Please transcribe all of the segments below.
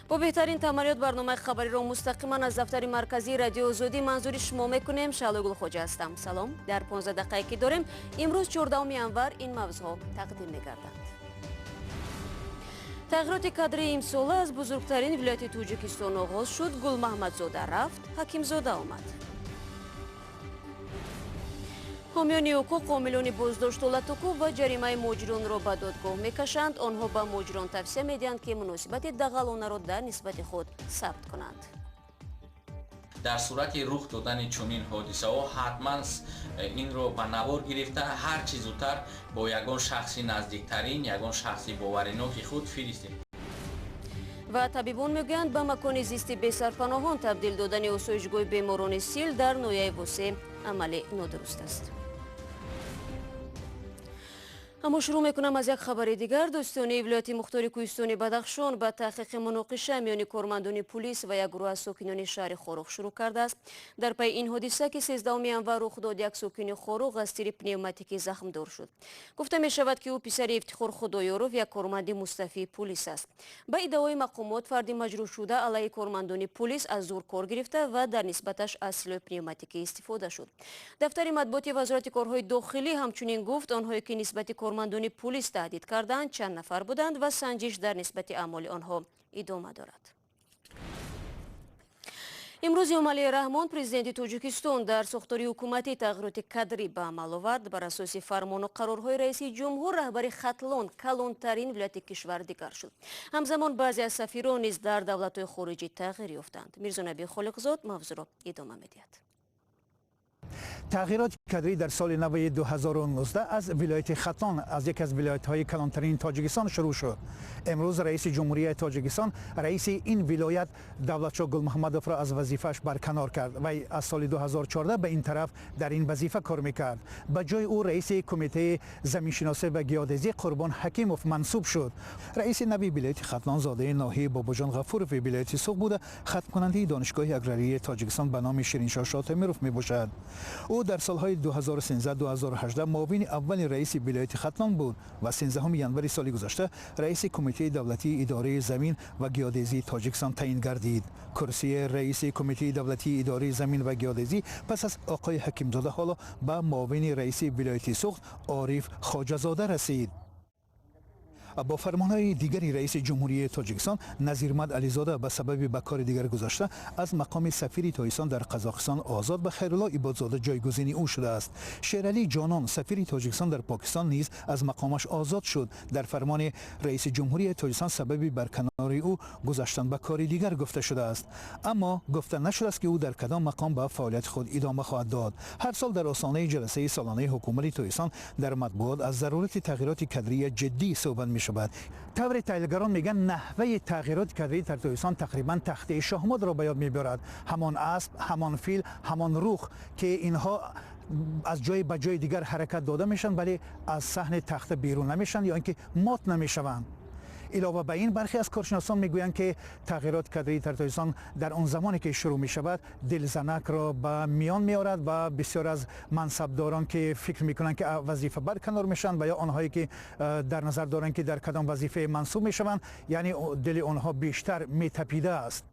Бо беҳтарин таманниёт барномаи хабариро мустақиман аз дафтари марказии Радиои Озодӣ манзури шумо мекунем. Шаҳло Гулхоҷа ҳастам. Салом. Дар 15 дақиқае ки дорем, имрӯз 14 январ ин мавзӯъҳо тақдим мегарданд. Тағйироти кадрии имсола аз бузургтарин вилояти Тоҷикистон оғоз шуд. Гулмаҳмадзода рафт, Ҳакимзода омад. Ҳомиёни ҳуқуқ омилони боздошту латукӯб ва ҷаримаи муҳоҷиронро ба додгоҳ мекашанд. Онҳо ба муҳоҷирон тавсия медиҳанд, ки муносибати дағалонаро дар нисбати худ сабт кунанд. Дар сурати рух додани чунин ҳодисаҳо ҳатман инро ба навор гирифта, ҳар чӣ зудтар бо ягон шахси наздиктарин, ягон шахси бовариноки худ фиристед. Ва табибон мегӯянд, ба макони зисти бесарпаноҳон табдил додани осоишгоҳи беморони сил дар ноҳияи Восеъ амали нодуруст аст. Аммо шурӯъ мекунам аз як хабари дигар. Дӯстони вилояти мухтори кӯҳистони Бадахшон ба таҳқиқи муноқиша миёни кормандони пулис ва як гурӯҳ аз сокинони шаҳри Хоруғ шурӯъ кардааст. Дар пайи ин ҳодиса, ки 13 январ рух дод, як сокини Хоруғ аз тири пневматикӣ захмдор шуд. Гуфта мешавад, ки ӯ писари Ифтихор Худоёров, як корманди мустафии пулис аст. Ба иддаои мақомот, фарди маҷрӯҳшуда алайҳи кормандони пулис аз зур кор гирифта ва дар нисбаташ аз силоҳи пневматикӣ истифода шуд. Дафтари матбуоти Вазорати корҳои дохилӣ ҳамчунин гуфт, онҳое ки нисбати кормандони пулис таҳдид карданд, чанд нафар буданд ва санҷиш дар нисбати аъмоли онҳо идома дорад. Имрӯз Эмомалӣ Раҳмон, президенти Тоҷикистон, дар сохтори ҳукуматӣ тағйироти кадрӣ ба амал овард. Бар асоси фармону қарорҳои раиси ҷумҳур, раҳбари Хатлон, калонтарин вилояти кишвар, дигар шуд. Ҳамзамон баъзе аз сафирон низ дар давлатҳои хориҷӣ тағйир ёфтанд. Мирзонаби Холиқзод мавзӯъро идома медиҳад. Тағйироти кадрӣ дар соли нави 2019 аз вилояти Хатлон, аз яке аз вилоятҳои калонтарини Тоҷикистон шурӯъ шуд. Имрӯз раиси Ҷумҳурияи Тоҷикистон раиси ин вилоят Давлатшоҳ Гулмуҳаммадовро аз вазифааш барканор кард. Вай аз соли 2014 ба ин тараф дар ин вазифа кор мекард. Ба ҷои ӯ раиси Кумитаи заминшиносӣ ва геодезӣ Қурбон Ҳакимов мансуб шуд. Раиси нави вилояти Хатлон зодаи ноҳияи Бобоҷон Ғафурови вилояти Суғд буда, хатмкунандаи Донишгоҳи аграрии Тоҷикистон ба номи Шириншоҳ Шотемиров мебошад. Ӯ дар солҳои 2013-2018 муовини аввали раиси вилояти Хатлон буд ва 13 январи соли гузашта раиси Кумитаи давлатии идораи замин ва геодезии Тоҷикистон таъин гардид. Курсии раиси Кумитаи давлатии идораи замин ва геодезӣ пас аз оқои Ҳакимзода ҳоло ба муовини раиси вилояти Суғд Ориф Хоҷазода расид. Бо фармонҳои дигари раиси Ҷумҳурии Тоҷикистон Назирмад Ализода ба сабаби ба кори дигар гузашта аз мақоми сафири Тоҷикистон дар Қазоқистон озод ва Хайрулло Ибодзода ҷойгузини ӯ шудааст. Шералӣ Ҷонон, сафири Тоҷикистон дар Покистон, низ аз мақомаш озод шуд. Дар фармони раиси Ҷумҳурии Тоҷикистон сабаби барканории ӯ гузаштан ба кори дигар гуфта шудааст, аммо гуфта нашудааст, ки ӯ дар кадом мақом ба фаъолияти худ идома хоҳад дод. Ҳар сол дар остонаи ҷаласаи солонаи ҳукумати Тоҷикистон дар матбуот аз зарурати тағйироти кадрии ҷиддӣ суҳбат мешавад. Тавре таҳлилгарон мегӯянд, наҳваи тағйироти кадрӣ дар Тоҷикистон тақрибан тахтаи шоҳмотро ба ёд мебиёрад: ҳамон асп, ҳамон фил, ҳамон рух, ки инҳо аз ҷое ба ҷои дигар ҳаракат дода мешаванд, вале аз саҳни тахта берун намешаванд ё ин ки мот намешаванд. Илова ба ин, бархе аз коршиносон мегӯянд, ки тағйироти кадрии дар Тоҷикистон дар он замоне ки шурӯъ мешавад, дилзанакро ба миён меорад ва бисёр аз мансабдорон, ки фикр мекунанд, ки вазифа барканор мешаванд, ва ё онҳое ки дар назар доранд, ки дар кадом вазифае мансуб мешаванд, яъне дили онҳо бештар метапидааст.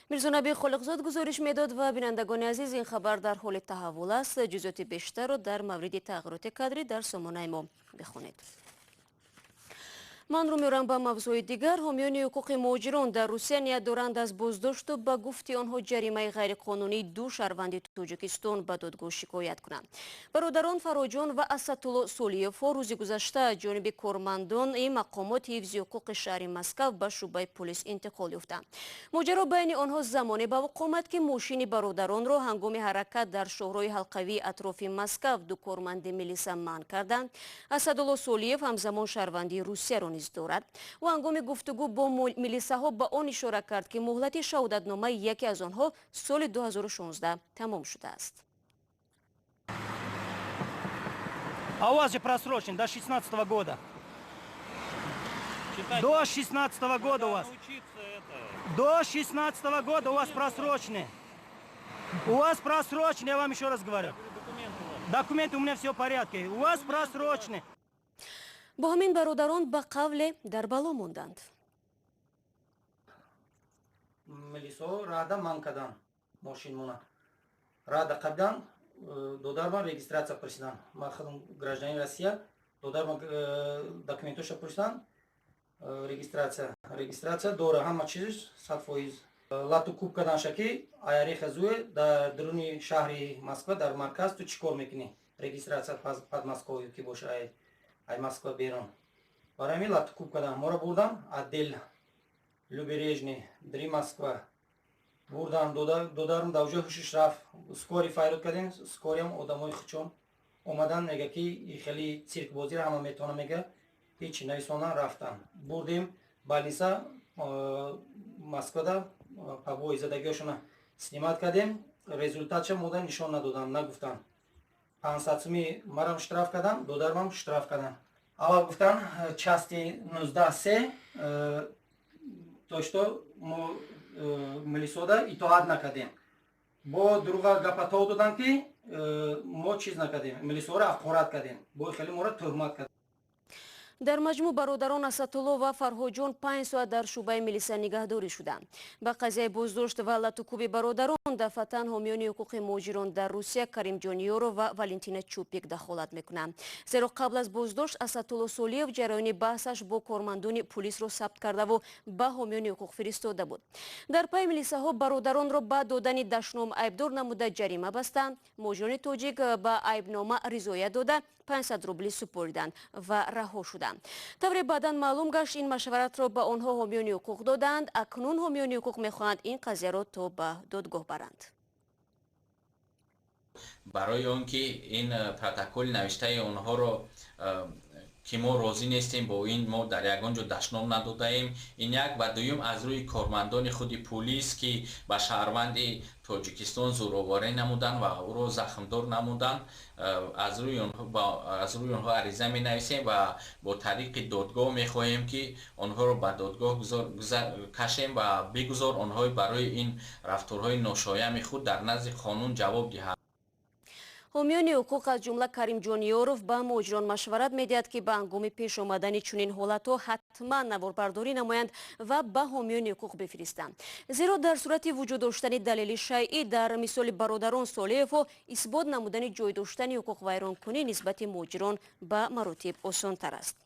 Мирзонаби Холиқзод гузориш медод. Ва бинандагони азиз, ин хабар дар ҳоли таҳаввул аст. Ҷузъиёти бештарро дар мавриди тағйироти кадрӣ дар сомонаи мо бихонед. Ман рӯ меорам ба мавзӯи дигар. Ҳомиёни ҳуқуқи муҳоҷирон дар Русия ният доранд аз боздошту, ба гуфти онҳо, ҷаримаи ғайриқонунии ду шаҳрванди Тоҷикистон ба додгоҳ шикоят кунанд. Бародарон Фароҷон ва Асадулло Солиевҳо рӯзи гузашта аз ҷониби кормандони мақомоти ҳифзи ҳуқуқи шаҳри Москав ба шӯъбаи полис интиқол ёфтанд. Моҷаро байни онҳо замоне ба вуқӯъ омад, ки мошини бародаронро ҳангоми ҳаракат дар шоҳроҳи ҳалқавии атрофи Москав ду корманди милиса манъ карданд. Асадулло Солиев ҳамзамон шаҳрвандии Русияро низ дорад. Ӯ ҳангоми гуфтугӯ бо милисаҳо ба он ишора кард, ки муҳлати шаҳодатномаи яке аз онҳо соли 2016 тамом шудааст. А у вас же просрочен до 16 года. Читать. До 16 года у вас. Научиться это. До 16 года у вас просрочены. У вас просрочены, я вам еще раз говорю. Документы у вас. Документы у меня все в порядке. У вас просрочены. Бо ҳамин бародарон ба қавле дар бало монданд. Милисо рада ман кадан, мошинмона рада қабдан. Додарман регистрация пурсидан. Ман худам гражданин Россия. Додарман документоша пурсидан, регистрация дора, ҳама чизш 100%. Лату куб каданша, ки аяреха зуе дар дуруни шаҳри Москва, дар марказ ту чӣ кор мекунӣ, регистрация Подмосковье ки боша, ай Москва берун. Барои ҳамин лату куб кадан, моро бурдан отдел Левобережный дри Москва бурдан. Додарам дар ҷо ҳушиш рафт. Скорый фарёд кардем, скорый ам одамои хучон омадан. Мега, ки хеле циркбозиро ҳама метавона, мега, ҳеч нависонан рафтан. Бурдем больница Москвада, побои задагиҳошона снимать кардем. Результатша мода нишон надодан, нагуфтан. 500 суми марам штраф кардам, додармам штраф кардам. Аввал гуфтан части 19 се, то что мо милисода итоат накардем. Бо дуруға гапатов додам, ки мо чиз накардем, милисоро ҳақорат кардем. Бо хеле моро тӯҳмат кардем. Дар маҷмӯъ бародарон Асадулло ва Фарҳоҷон 5 соат дар шӯъбаи милиса нигаҳдорӣ шуданд. Ба қазияи боздошт ва латукуби бародарон дафъатан ҳомиёни ҳуқуқи муҳоҷирон дар Русия Каримҷон Ёров ва Валентина Чупик дахолат мекунанд, зеро қабл аз боздошт Асадулло Солиев ҷараёни баҳсаш бо кормандони пулисро сабт кардаву ба ҳомиёни ҳуқуқ фиристода буд. Дар пай милисаҳо бародаронро ба додани дашном айбдор намуда ҷарима бастанд. Муҳоҷирони тоҷик ба айбнома ризоят дода, 500 рубли супориданд ва раҳо шуданд. Тавре баъдан маълум гашт, ин машваратро ба онҳо ҳомиёни ҳуқуқ доданд. Акнун ҳомиёни ҳуқуқ мехоҳанд ин қазияро то ба додгоҳ баранд. Барои он ки ин протоколи навиштаи онҳоро, ки мо розӣ нестем бо ин, мо дар ягон ҷо дашном надодаем, ин як, ва дуюм, аз рӯи кормандони худи пулис, ки ба шаҳрванди Тоҷикистон зӯроварӣ намуданд ва ӯро захмдор намуданд, аз рӯи онҳо ариза менависем ва бо тариқи додгоҳ мехоҳем, ки онҳоро ба додгоҳ кашем ва бигузор онҳо барои ин рафторҳои ношоями худ дар назди қонун ҷавоб диҳанд. Ҳомиёни ҳуқуқ, аз ҷумла Каримҷон Ёров, ба муҳоҷирон машварат медиҳад, ки ба ҳангоми пеш омадани чунин ҳолатҳо ҳатман наворбардорӣ намоянд ва ба ҳомиёни ҳуқуқ бифиристанд, зеро дар сурати вуҷуд доштани далели шайъӣ, дар мисоли бародарон Солиевҳо, исбот намудани ҷой доштани ҳуқуқвайронкунӣ нисбати муҳоҷирон ба маротиб осонтар аст.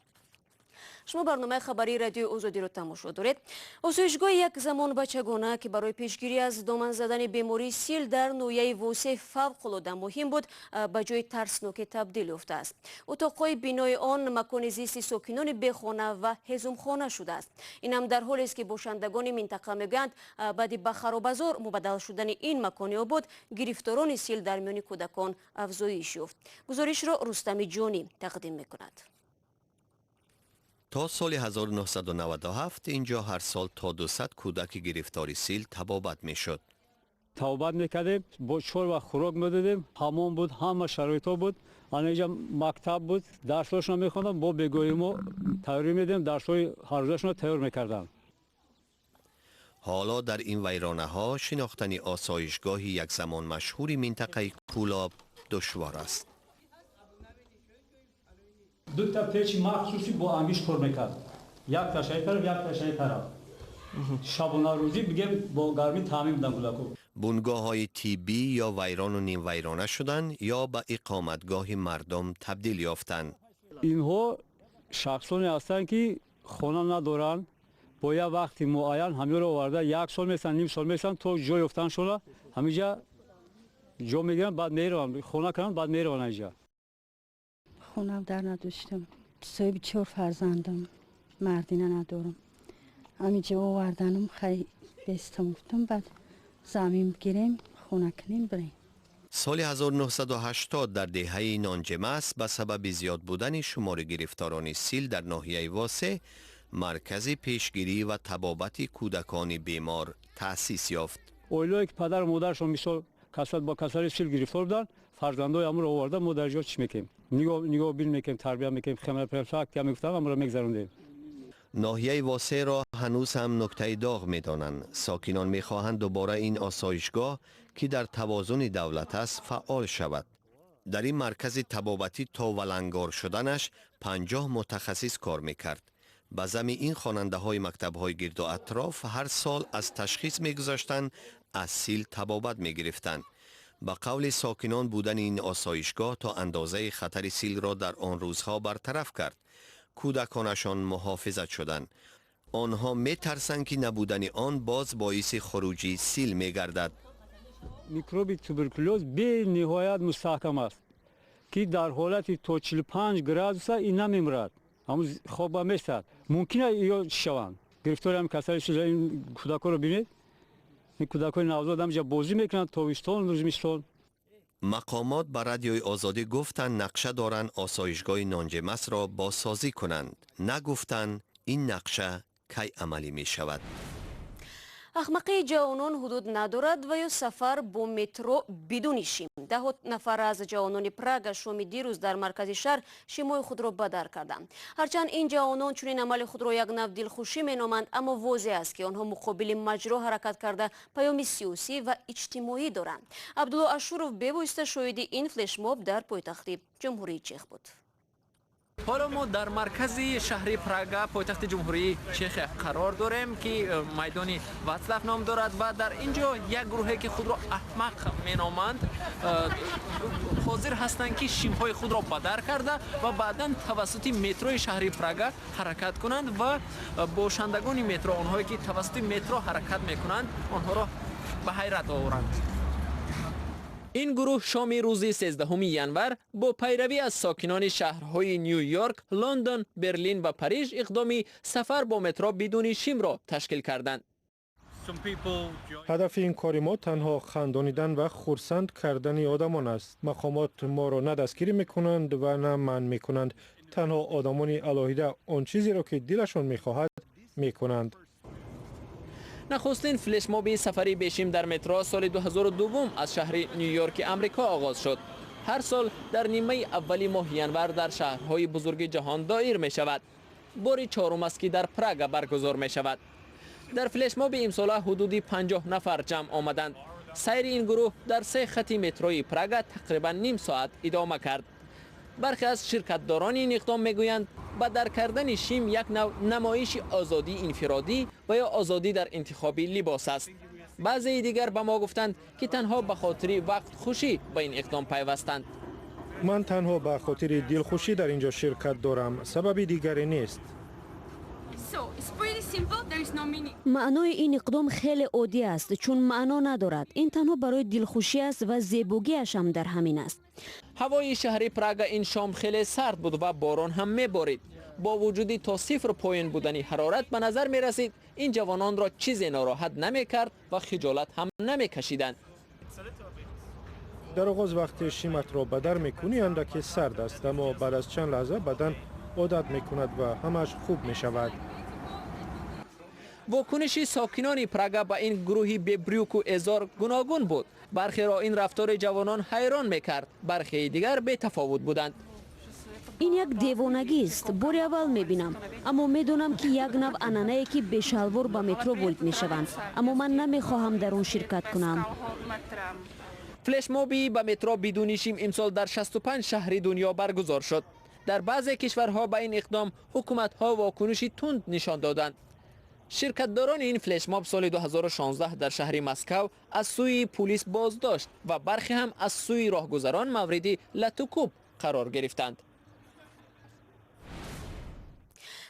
Шумо барномаи хабарии Радиои Озодиро тамошо доред. Осоишгоҳи як замон бачагона, ки барои пешгирӣ аз доман задани бемории сил дар ноҳияи Восе фавқулода муҳим буд, ба ҷои тарсноке табдил ёфтааст. Утоқҳои бинои он макони зисти сокинони бехона ва ҳезумхона шудааст. Инам дар ҳолест, ки бошандагони минтақа мегӯянд, баъди ба харобазор мубаддал шудани ин макони обод гирифторони сил дар миёни кӯдакон афзоиш ёфт. Гузоришро Рустами Ҷонӣ тақдим мекунад. То соли 1997 инҷо ҳар сол то 200 кӯдаки гирифтори сил табобат мешуд. Табобат мекардем, бо чор вақт хӯрок медодем, ҳамом буд, ҳама шароитҳо буд. Ана инҷа мактаб буд, дарсҳошонро мехондам, бо бегоҳи мо тайёрӣ медем, дарсҳои ҳаррӯзашонро тайёр мекардам. Ҳоло дар ин вайронаҳо шинохтани осоишгоҳи якзамон машҳури минтақаи Кӯлоб душвор аст. Дута печи махсуси бо ангишт кор мекард, як ташаи тараф, як ташаи тараф. Шабонарӯзӣ бигем, бо гармӣ таъмин будам кӯдако. Бунгоҳҳои тиббӣ ё вайрону нимвайрона шуданд, ё ба иқоматгоҳи мардум табдил ёфтанд. Инҳо шахсоне ҳастанд, ки хона надоранд. Бо як вақти муайян ҳаминро оварда, як сол месанд, ним сол месанд, то ҷой ёфтан шуда, ҳаминҷа ҷо мегиранд, баъд мераванд, хона кунанд, баъд мераванд инҷа. Хона дар надоштам, соҳиби чор фарзандам, мардина надорам. Ҳаминҷа оварданам, хай бестам, гуфтам, баъд замин бигирем, хона кунем, бирем. Соли 1980 дар деҳаи Нонҷемас ба сабаби зиёд будани шумори гирифторони сил дар ноҳияи Восе маркази пешгирӣ ва табобати кӯдакони бемор таъсис ёфт. Оилое ки падару модарашон мисол касал, бо касали сил гирифтор буданд, фарзандои амро оварда, мо дар ҷо чӣ мекунем, нигоҳбин мекунем, тарбия мекунем, химиопрофилактика мегуфтам, амро мегзарондем. Ноҳияи Восеро ҳанӯз ҳам нуктаи доғ медонанд. Сокинон мехоҳанд дубора ин осоишгоҳ, ки дар тавозуни давлат аст, фаъол шавад. Дар ин маркази табобатӣ то валангор шуданаш 50 мутахассис кор мекард. Ба замми ин хонандаҳои мактабҳои гирду атроф ҳар сол аз ташхис мегузаштанд, аз сил табобат мегирифтанд. Ба қавли сокинон, будани ин осоишгоҳ то андозаи хатари силро дар он рӯзҳо бартараф кард. Кӯдаконашон муҳофизат шуданд. Онҳо метарсанд, ки набудани он боз боиси хуруҷи сил мегардад. Микроби туберкулёз бениҳоят мустаҳкам аст, ки дар ҳолати то 45 градуса ин намемирад, ҳамун хоба местад. Мумкин ё шаванд гирифтори ҳамин касали шуда. Ин кӯдакҳоро бинед, ин кӯдакҳои навзод ҳамҷа бозӣ мекунанд тобистон, зимистон. Мақомот ба Радиои Озодӣ гуфтанд, нақша доранд осоишгоҳи Нонҷемасро бозсозӣ кунанд. Нагуфтанд, ин нақша кай амалӣ мешавад. Ахмақии ҷавонон ҳудуд надорад ва ё сафар бо метро бидуни шим. Даҳо нафар аз ҷавонони Прага шоми дирӯз дар маркази шаҳр шимои худро бадар карданд. Ҳарчанд ин ҷавонон чунин амали худро як нав дилхушӣ меноманд, аммо возеҳ аст, ки онҳо муқобили маҷро ҳаракат карда, паёми сиёсӣ ва иҷтимоӣ доранд. Абдулло Ашуров бевосита шоҳиди ин флешмоб дар пойтахти Ҷумҳурии Чех буд. Ҳоло мо дар маркази шаҳри Прага, пойтахти Ҷумҳурии Чехия, қарор дорем, ки майдони Ватслав ном дорад, ва дар ин ҷо як гурӯҳе, ки худро аҳмақ меноманд, ҳозир ҳастанд, ки шимҳои худро бадар карда ва баъдан тавассути метрои шаҳри Прага ҳаракат кунанд ва бошандагони метро, онҳое ки тавассути метро ҳаракат мекунанд, онҳоро ба ҳайрат оваранд. Ин гурӯҳ шоми рӯзи 13 январ бо пайравӣ аз сокинони шаҳрҳои Ню Йорк, Лондон, Берлин ва Париж иқдоми сафар бо метро бидуни шимро ташкил карданд. Ҳадафи ин кори мо танҳо хандонидан ва хурсанд кардани одамон аст. Мақомот моро на дастгирӣ мекунанд ва на манъ мекунанд. Танҳо одамони алоҳида он чизеро, ки дилашон мехоҳад, мекунанд. Нахустин флешмоби сафари бешим дар метро соли 2002 аз шаҳри Ню-Йорки Амрико оғоз шуд. Ҳар сол дар нимаи аввали моҳи январ дар шаҳрҳои бузурги ҷаҳон доир мешавад. Бори чорум аст, ки дар Прага баргузор мешавад. Дар флешмоби имсола ҳудуди 50 нафар ҷамъ омаданд. Сайри ин гурӯҳ дар се хати метрои Прага тақрибан ним соат идома кард. Бархе аз ширкатдорони ин иқдом мегӯянд, бадар кардани шим як нав намоиши озодии инфиродӣ ва ё озодӣ дар интихоби либос аст. Баъзеи дигар ба мо гуфтанд, ки танҳо ба хотири вақтхушӣ ба ин иқдом пайвастанд. Ман танҳо ба хотири дилхушӣ дар ин ҷо ширкат дорам, сабаби дигаре нест. Маънои ин иқдом хеле оддӣ аст, чун маъно надорад. Ин танҳо барои дилхушӣ аст ва зебогиаш ҳам дар ҳамин аст. Ҳавои шаҳри Прага ин шом хеле сард буд ва борон ҳам меборид. Бо вуҷуди то сифр поён будани ҳарорат, ба назар мерасид, ин ҷавононро чизе нороҳат намекард ва хиҷолат ҳам намекашиданд. Дар оғоз, вақте шиматро бадар мекунӣ, андаке сард аст, аммо баъд аз чанд лаҳза бадан одат мекунад ва ҳамааш хуб мешавад. Вокуниши сокинони Прага ба ин гурӯҳи бебрюку эзор гуногун буд. Бархеро ин рафтори ҷавонон ҳайрон мекард, бархеи дигар бетафовут буданд. Ин як девонагист. Бори аввал мебинам, аммо медонам, ки як нав анъанае, ки бешалвор ба метро ворид мешаванд, аммо ман намехоҳам дар он ширкат кунам. Флешмоби ба метро бидуни шим имсол дар 65 шаҳри дунё баргузор шуд. Дар баъзе кишварҳо ба ин иқдом ҳукуматҳо вокуниши тунд нишон доданд. Ширкатдорони ин флешмоб соли 2016 дар шаҳри Москав аз сӯи пулис боздошт ва бархе ҳам аз сӯи роҳгузарон мавриди латукӯб қарор гирифтанд.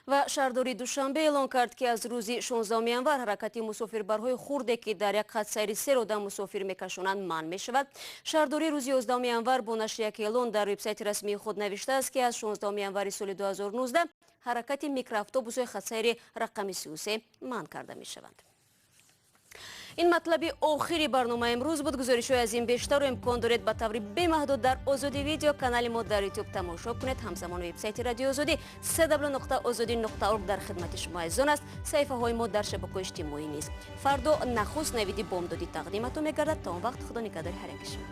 Ва шаҳрдории Душанбе эълон кард, ки аз рӯзи 16 январ ҳаракати мусофирбарҳои хурде, ки дар як хат сайри се одам мусофир мекашонанд, манъ мешавад. Шаҳрдорӣ рӯзи 11 январ бо нашри як эълон дар вебсайти расмии худ навиштааст, ки аз 16 январи соли 2019 ҳаракати микроавтобусҳои хатсайри рақами 33 манъ карда мешаванд. Ин матлаби охири барномаи имрӯз буд. Гузоришҳои аз ин бештарро имкон доред ба таври бемаҳдуд дар Озодӣ Видео, канали мо дар Ютуб, тамошо кунед. Ҳамзамон вебсайти Радиои Озодӣ www.ozodi.org дар хидмати шумо азизон аст. Саҳифаҳои мо дар шабакаҳои иҷтимоӣ низ. Фардо нахуст навиди бомдодӣ тақдиматон мегардад. То он вақт Худо нигаҳдори ҳар яки шумо.